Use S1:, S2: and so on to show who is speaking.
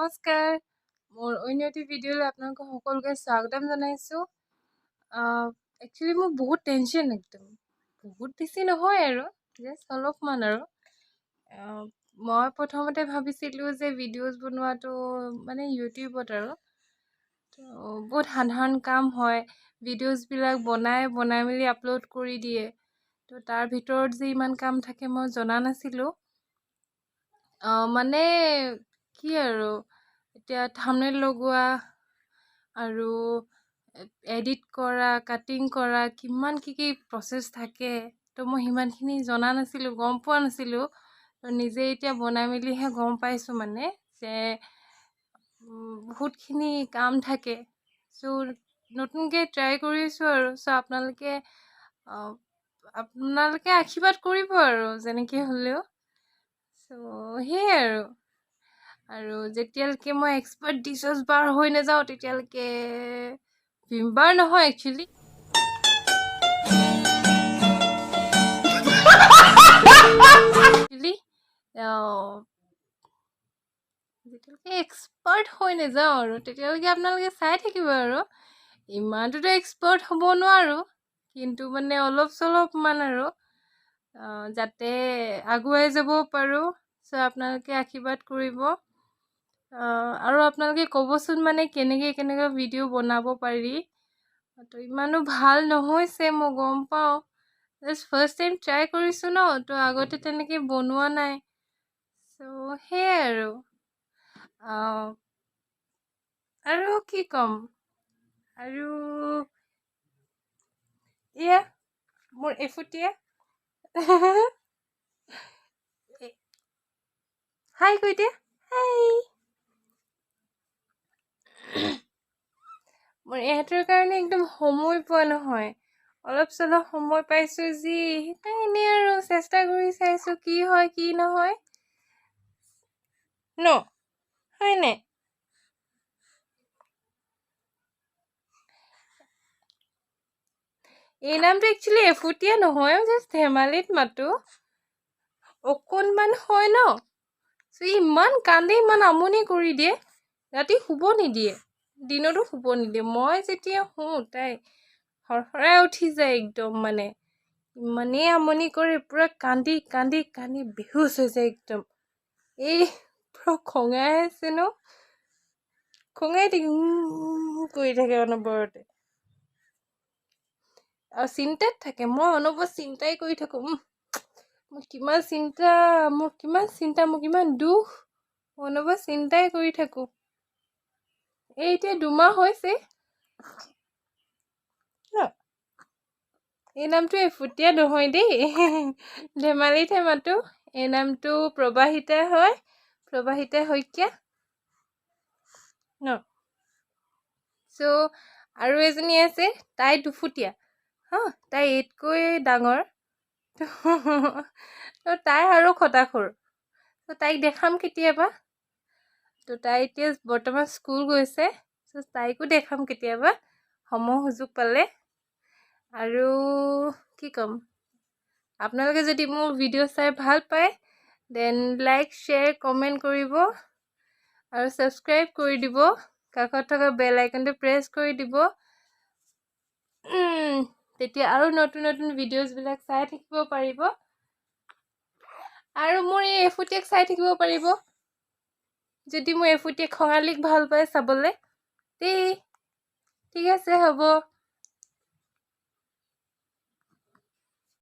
S1: নমস্কাৰ, মোৰ অন্য এটি ভিডিঅ'লৈ আপোনালোকক সকলোকে স্বাগতম জনাইছোঁ। একচুৱেলি মোৰ বহুত টেনশ্যন, একদম বহুত বেছি নহয় আৰু জাষ্ট অলপমান আৰু। মই প্ৰথমতে ভাবিছিলোঁ যে ভিডিঅ'জ বনোৱাটো মানে ইউটিউবত আৰু তো বহুত সাধাৰণ কাম হয়, ভিডিঅ'জবিলাক বনাই বনাই মেলি আপলোড কৰি দিয়ে। তো তাৰ ভিতৰত যে ইমান কাম থাকে মই জনা নাছিলোঁ। মানে কি আৰু এতিয়া থাম্বনেইল লগোৱা আৰু এডিট কৰা, কাটিং কৰা, কিমান কি কি প্ৰচেছ থাকে, তো মই সিমানখিনি জনা নাছিলোঁ, গম পোৱা নাছিলোঁ। তো নিজে এতিয়া বনাই মেলিহে গম পাইছোঁ মানে যে বহুতখিনি কাম থাকে। চ' নতুনকৈ ট্ৰাই কৰিছোঁ আৰু। চ' আপোনালোকে আশীৰ্বাদ কৰিব আৰু যেনেকৈ হ'লেও। চ' সেয়াই আৰু। আৰু যেতিয়ালৈকে মই এক্সপাৰ্ট ডিচছ বাৰ হৈ নাযাওঁ তেতিয়ালৈকে ভিমবাৰ নহয়, একচুৱেলি যেতিয়ালৈকে এক্সপাৰ্ট হৈ নাযাওঁ আৰু তেতিয়ালৈকে আপোনালোকে চাই থাকিব আৰু। ইমানটোতো এক্সপাৰ্ট হ'ব নোৱাৰোঁ, কিন্তু মানে অলপ চলপমান আৰু যাতে আগুৱাই যাব পাৰোঁ। চ' আপোনালোকে আশীৰ্বাদ কৰিব আৰু আপোনালোকে ক'বচোন মানে কেনেকৈ কেনেকৈ ভিডিঅ' বনাব পাৰি। তো ইমানো ভাল নহৈছে মই গম পাওঁ, জাষ্ট ফাৰ্ষ্ট টাইম ট্ৰাই কৰিছোঁ ন, তো আগতে তেনেকৈ বনোৱা নাই। চ' সেয়াই আৰু। আৰু কি ক'ম আৰু, এয়া মোৰ এফুটীয়া হাই কৈ দিয়া, হাই। মোৰ ইহঁতৰ কাৰণে একদম সময় পোৱা নহয়, অলপ চলপ সময় পাইছোঁ যি এনেই আৰু চেষ্টা কৰি চাইছোঁ কি হয় কি নহয় ন, হয়নে? এই নামটো একচুৱেলি এফুটীয়া নহয়, জাষ্ট ধেমালিত মাতোঁ, অকণমান হয় ন। ইমান কান্দে, ইমান আমনি কৰি দিয়ে, ৰাতি শুব নিদিয়ে, দিনতো শুব নিদিয়ে। মই যেতিয়া শুওঁ তাই হৰহৰাই উঠি যায় একদম, মানে ইমানেই আমনি কৰে, পূৰা কান্দি কান্দি কান্দি বেহুচ হৈ যায় একদম। এই পূৰা খঙাই আছে ন, খঙাই থাকি কৰি থাকে অনবৰতে আৰু চিন্তাত থাকে। মই অনবৰত চিন্তাই কৰি থাকোঁ, মোৰ কিমান চিন্তা, মোৰ কিমান চিন্তা, মোৰ কিমান দুখ, অনবৰত চিন্তাই কৰি থাকোঁ। এই এতিয়া 2 মাহ হৈছে ন। এই নামটো এফুটীয়া নহয় দেই, ধেমালিতহে মাতোঁ। এই নামটো প্ৰবাহিতা হয়, প্ৰবাহিতা শইকীয়া ন। চ' আৰু এজনী আছে, তাই দুফুটীয়া, হা, তাই এইতকৈ ডাঙৰ, তো তাই আৰু খটাখুৰ। তো তাইক দেখাম কেতিয়াবা। তো তাই এতিয়া বৰ্তমান স্কুল গৈছে, চ' তাইকো দেখাম কেতিয়াবা সময় সুযোগ পালে। আৰু কি ক'ম, আপোনালোকে যদি মোৰ ভিডিঅ' চাই ভাল পায় then like share comment কৰিব আৰু ছাবস্ক্ৰাইব কৰি দিব, কাষত থকা বেল আইকনটো প্ৰেছ কৰি দিব, তেতিয়া আৰু নতুন নতুন ভিডিঅ'জবিলাক চাই থাকিব পাৰিব আৰু মোৰ এই এফুটীয়াক চাই থাকিব পাৰিব। যদি মোৰ এফুটীয়া খঙালীক ভাল পায় চাবলৈ দেই। ঠিক আছে, হ'ব।